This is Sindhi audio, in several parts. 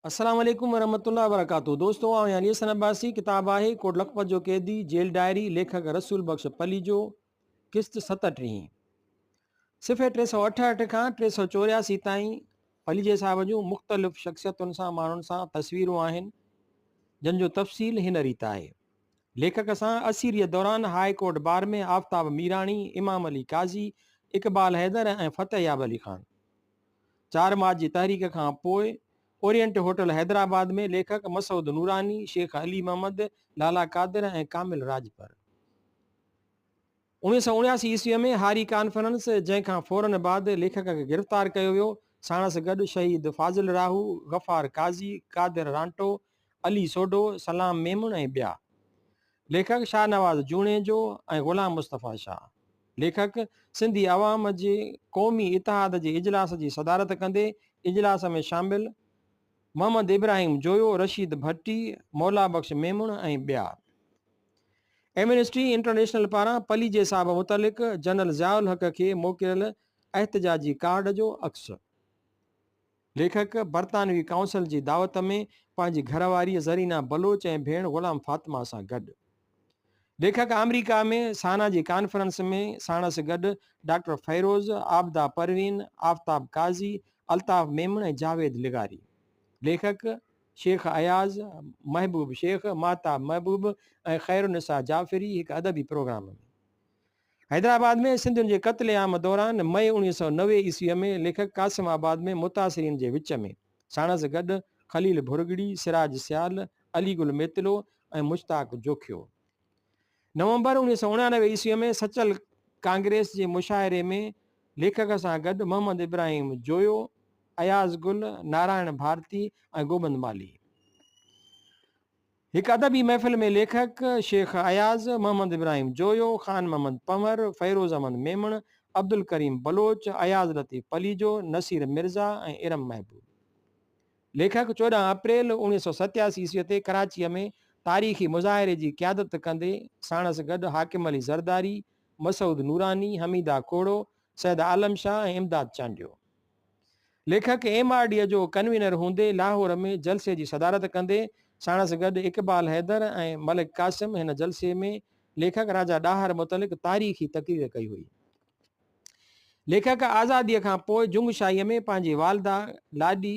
السلام عليڪم ورحمة الله وبرڪاته دوستو آئون علي حسن عباسي ڪتاب آهي ڪوٽ لکپت جو قيدي جيل ڊائري ليکڪ رسول بخش پليجو قسط 37 صفحي 368 کان 384 تائين پليجي صاحب جون مختلف شخصيتن سان ماڻهن سان تصويرون آهن جن جو تفصيل هن ريت آهي ليکڪ سان اسيريء دوران high court bar ۾ Aftab Mirani, Imam Ali Qazi, Iqbal Haider ۽ Fateh Yab Ali Khan. 4 March جي تحريڪ کان پوء اورينٽ هوٽل حيدرآباد ۾ ليکڪ مسعود نوراني، شيخ علي محمد، لالا قادر ۽ ڪامل راڄپر. 1979 عيسويء ۾ هاري ڪانفرنس، جنهن کان فوراً بعد ليکڪ کي گرفتار ڪيو ويو، ساڻس گڏ شهيد فاضل راهو، غفار قاضي، قادر رانٽو، علي سوڍو، سلام ميمڻ ۽ ٻيا. ليکڪ شاهنواز جوڻيجو ۽ غلام مصطفيٰ شاهه. ليکڪ سنڌي عوام جي قومي اتحاد جي اجلاس جي صدارت ڪندي اجلاس ۾ شامل محمد ابراهيم جويو، رشيد ڀٽي، مولا بخش ميمڻ ۽ ٻيا. ايمنسٽي انٽرنيشنل پاران پليجي صاحب متعلق جنرل ضياء الحق کي موڪليل احتجاجي ڪارڊ جو عڪس. ليکڪ برطانوي ڪائونسل جي دعوت ۾ پنهنجي گهر واريء زرينا بلوچ ۽ ڀيڻ غلام فاطمه سان گڏ. ليکڪ آمريڪا ۾ سانا جي ڪانفرنس ۾ ساڻس گڏ ڊاڪٽر فيروز، عابده پروين، آفتاب قاضي، الطاف ميمڻ ۽ جاويد لغاري. ليکڪ شيخ اياز، محبوب شيخ، ماهتاب محبوب ۽ خيرالنساء جعفري هڪ ادبي پروگرام ۾. حيدرآباد ۾ سنڌين جي قتل عام دوران مئي 1990 عيسويء ۾ ليکڪ قاسم آباد ۾ متاثرين جي وچ ۾ ساڻس گڏ خليل ڀرڳڙي، سراج سيال، علي گل ميتلو ۽ مشتاق جوکيو. نومبر 1989 عيسويء ۾ سچل ڪانگريس جي مشاعري ۾ ليکڪ سان گڏ محمد ابراهيم جويو، اياز گل، نارائڻ ڀارتي ۽ گوبند مالهي. هڪ ادبي محفل ۾ ليکڪ شيخ اياز، محمد ابراهيم جويو، خان محمد پنهور، فيروز احمد ميمڻ، عبدالڪريم بلوچ، اياز لطيف پليجو، نصير مرزا ۽ ارم محبوب. ليکڪ 14 اپريل 1987 عيسويء تي ڪراچيء ۾ تاريخي مظاهري جي قيادت ڪندي ساڻس گڏ حاڪم علي زرداري، مسعود نوراني، حميده کوڙو، سيد عالم شاهه ۽ امداد چانڊيو. ليکڪ ايم آر ڊي جو ڪنوينر هوندي لاهور ۾ جلسي جي صدارت ڪندي ساڻس گڏ اقبال حيدر ۽ ملڪ قاسم هن جلسي ۾ ليکڪ راجا ڏاهر متعلق تاريخي تقرير ڪئي هئي. ليکڪ آزاديء کان پوء جنگشاهيء ۾ پنهنجي والده لاڏي،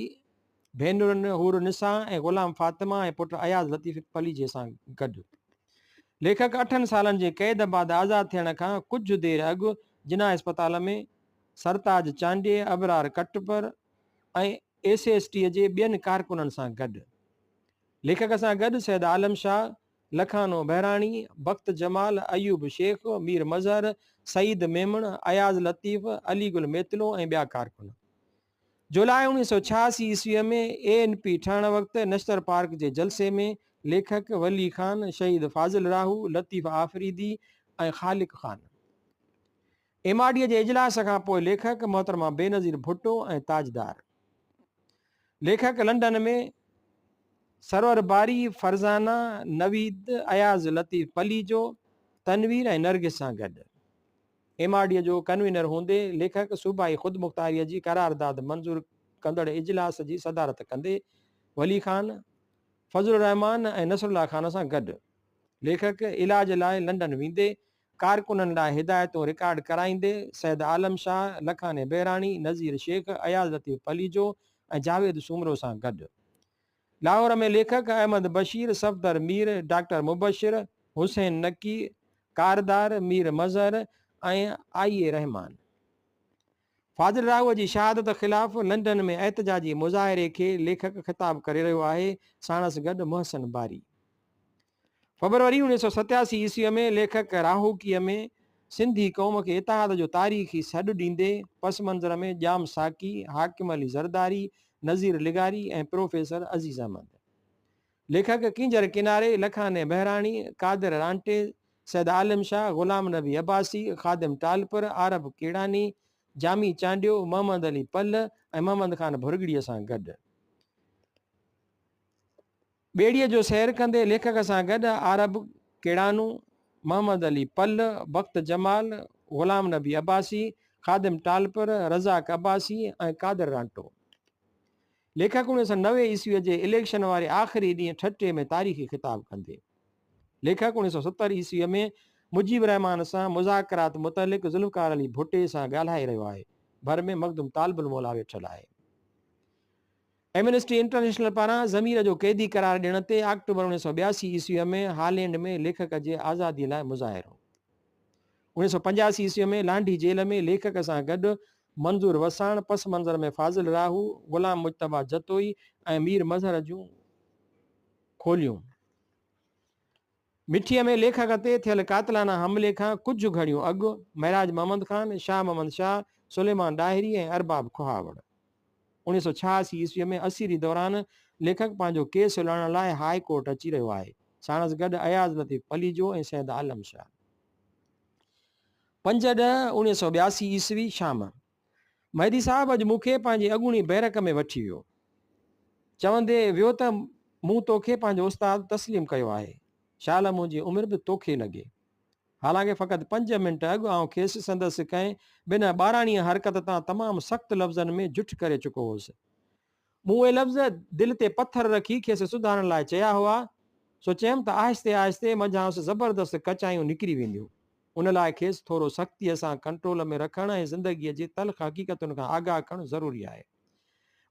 ڀينرن حور النساء ۽ غلام فاطمه ۽ پٽ اياز لطيف پليجي سان گڏ ليکڪ اٺن سالن جي قيد بعد آزاد ٿيڻ کان ڪجهه دير اڳ جناح اسپتال ۾ Sartaj Chandio, Abrar Katpar ۽ S S T جي ٻين ڪارڪنن سان گڏ. ليکڪ سان گڏ سيد عالم شاهه، لکانو بهراڻي، بخت جمال، ايوب شيخ، مير مظهر، سعيد ميمڻ، اياز لطيف، علي گل ميتلو ۽ ٻيا ڪارڪن. جولاء 1986 عيسويء ۾ اي اين پي ٺهڻ وقت نشتر پارڪ جي جلسي ۾ ليکڪ ولي خان، شهيد فاضل راهو، لطيف آفريدي ۽ خالق خان. ايم آر ڊي جي اجلاس کان پوء ليکڪ محترمه بينظير ڀٽو ۽ تاجدار ليکڪ لنڊن ۾ سرور باري، فرزانه نويد، اياز لطيف پليجو، تنوير ۽ نرگس سان گڏ ايم آر ڊي جو ڪنوينر هوندي ليکڪ صوبائي خودمختاري جي قرارداد منظور ڪندڙ اجلاس جي صدارت ڪندي ولي خان، فضل الرحمان ۽ نصرالله خان سان گڏ ليکڪ علاج لاء لنڊن ويندي ڪارڪنن لاء هدايتون رڪارڊ ڪرائيندي سيد عالم شاهه، لکاني بهراڻي، نذير شيخ، اياز لطيف پليجو ۽ جاويد سومرو سان گڏ لاهور ۾ ليکڪ احمد بشير، صفدر مير، ڊاڪٽر مبشر، حسين نقي، ڪاردار، مير مظهر ۽ آئي اي رحمان. فاضل راهوء جي شهادت خلاف لنڊن ۾ احتجاجي مظاهري کي ليکڪ خطاب ڪري رهيو آهي، ساڻس گڏ محسن باري. فبروري 1987 عيسويء ۾ ليکڪ راهوڪيء ۾ سنڌي قوم کي اتحاد جو تاريخي سڏ ڏيندي پس منظر ۾ ڄام ساقي، حاڪم علي زرداري، نذير لغاري ۽ پروفيسر عزيز احمد. ليکڪ ڪينجهر ڪناري، لکاني بهراڻي، قادر رانٽي، سيد عالم شاهه، غلام نبي عباسي، خادم ٽالپر، عارب ڪيڙاني، جامي چانڊيو، محمد علي پلهه ۽ محمد خان ڀرڳڙيء سان گڏ. ٻيڙيء جو سير ڪندي ليکڪ سان گڏ عارب ڪيڙانو، محمد علي پلهه، بخت جمال، غلام نبي عباسي، خادم ٽالپر، رزاق عباسي ۽ قادر رانٽو. ليکڪ 1990 عيسويء جي اليڪشن واري آخري ڏينهن ٺٽي ۾ تاريخي خطاب ڪندي. ليکڪ 1970 عيسويء ۾ مجيب الرحمان سان مذاڪرات متعلق ذوالفقار علي ڀٽي سان ڳالهائي رهيو آهي. ڀر ۾ مخدوم طالب الموليٰ ويٺل آهي. ايمنسٽي انٽرنيشنل پاران ضمير جو قيدي قرار ڏيڻ تي آڪٽوبر 1982 عيسويء ۾ هالينڊ ۾ ليکڪ جي آزاديء لاء مظاهرو. 1985 عيسويء ۾ لانڍي جيل ۾ ليکڪ سان گڏ منظور وساڻ، پس منظر ۾ فاضل راهو، غلام مجتبيٰ جتوئي ۽ مير مظهر جون کوليون. مٺيء ۾ ليکڪ تي ٿيل قاتلانه حملي کان ڪجهه گهڙيون اڳ معراج محمد خان، شاهه محمد شاهه، سليمان ڏاهري ۽ ارباب کهاوڙ. 1986 عيسويء ۾ اسيري دوران ليکڪ پنهنجو ڪيس لڙڻ لاء هاء ڪورٽ اچي رهيو آهي. ساڻس گڏ اياز لطيف پليجو ۽ سيد عالم شاهه. 5/10/1982 عيسوي شام. مهدي صاحب اڄ مون کي پنهنجي اڳوڻي بئرڪ ۾ وٺي ويو. چوندي ويو ته مون توکي پنهنجو استاد تسليم ڪيو آهي. شال منهنجي عمر به توکي لڳي. حالانڪه فقط پنج منٽ اڳ آئون کيس سندس ڪنهن بنهه ٻاراڻيء حرڪت تان تمام سخت لفظن ۾ جٺ ڪري چڪو هوس. مون اهي لفظ دل تي پٿر رکي کيس سڌارڻ لاء چيا هئا، سو چيم ته آهستي آهستي منجهانئس زبردست ڪچايون نڪري وينديون. ان لاء کيس ٿورو سختيء سان ڪنٽرول ۾ رکڻ ۽ زندگيء جي تلخ حقيقتن کان آگاهه ڪرڻ ضروري آهي.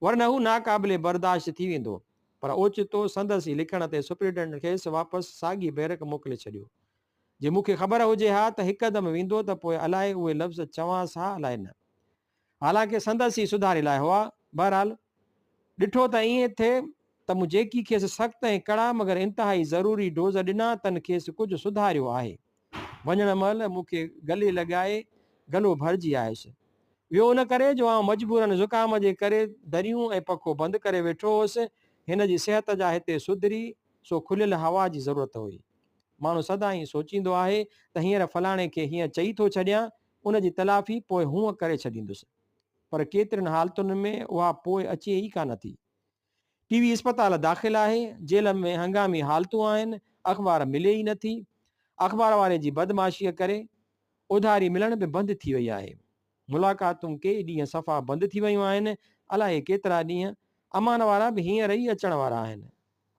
ورنه هو ناقابل برداشت ٿي ويندو. پر اوچتو سندس ئي لکڻ تي سپرنٽينڊنٽ کيس واپس ساڳي بئرڪ موڪلي ڇڏيو. جي مون کي خبر هجي ها ته هڪدم ويندو ته پوء الائي اهي لفظ چوانس ها الائي نه. حالانڪه سندس ئي سڌاري لاء هئا. بهرحال، ڏٺو ته ائين ٿئي ته مون جيڪي کيس سخت ۽ ڪڙا مگر انتهائي ضروري ڊوز ڏنا تن کيس ڪجهه سڌاريو آهي. وڃڻ مهل مون کي گلي لڳائي گلو ڀرجي آيس. ويو ان ڪري جو آئون مجبورن زڪام جي ڪري دريون ۽ پکو بند ڪري ويٺو هوس. هن جي صحت جا هتي سڌري سو کليل هوا جي ضرورت هئي. ماڻهو سدائين سوچيندو آهي ته هينئر فلاڻي کي هيئن چئي ٿو ڇڏيان، ان جي تلافي پوء هونء ڪري ڇڏيندس. پر ڪيترين حالتن ۾ اها پوء اچي ئي ڪانه ٿي. ٽي وي اسپتال داخل آهي، جيل ۾ هنگامي حالتون آهن، اخبار ملي ئي نٿي. اخبار واري جي بدمعاشيء ڪري اڌاري ملڻ به بند ٿي وئي آهي. ملاقاتون ڪيئي ڏينهن صفا بند ٿي ويون آهن، الائي ڪيترا ڏينهن. امان وارا به هينئر ئي اچڻ وارا آهن.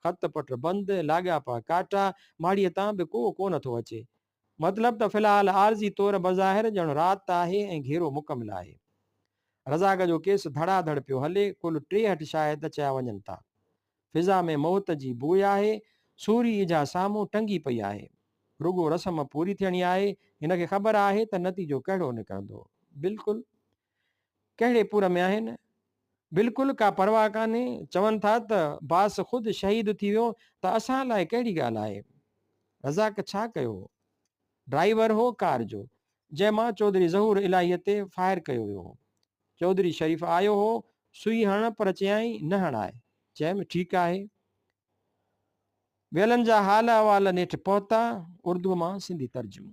خط پٽ بند، لاڳاپا ڪاٽا، ماڙيء تان به ڪو ڪونه ٿو اچي. مطلب ته في الحال عارضي طور بظاهر ڄڻ رات آهي ۽ گهيرو مڪمل آهي. رزاق جو ڪيس ڌڙا ڌڙ پيو هلي، ڪل 63 شاهد چيا وڃن ٿا. فضا ۾ موت جي بوء آهي، سوري اجها سامهون ٽنگي پئي آهي. رڳو رسم پوري ٿيڻي آهي، هن کي خبر آهي ته نتيجو ڪهڙو نڪرندو. بلڪل ڪهڙي پور ۾ آهن؟ بلڪل ڪا پرواهه ڪانهي، چون ٿا ته باس خود شهيد ٿي ويو ته اسان لاء ڪهڙي ڳالهه آهي. رزاق ڇا ڪيو هو؟ ڊرائيور هو ڪار جو، جنهن مان چوڌري ظهور الاهيء تي فائر ڪيو ويو هو. چوڌري شريف آيو هو سوئي هڻڻ پر چيائين نه هڻاء. چيم ٺيڪ آهي. ويلن جا حال احوال نيٺ پهتا، اردوء مان سنڌي ترجمو.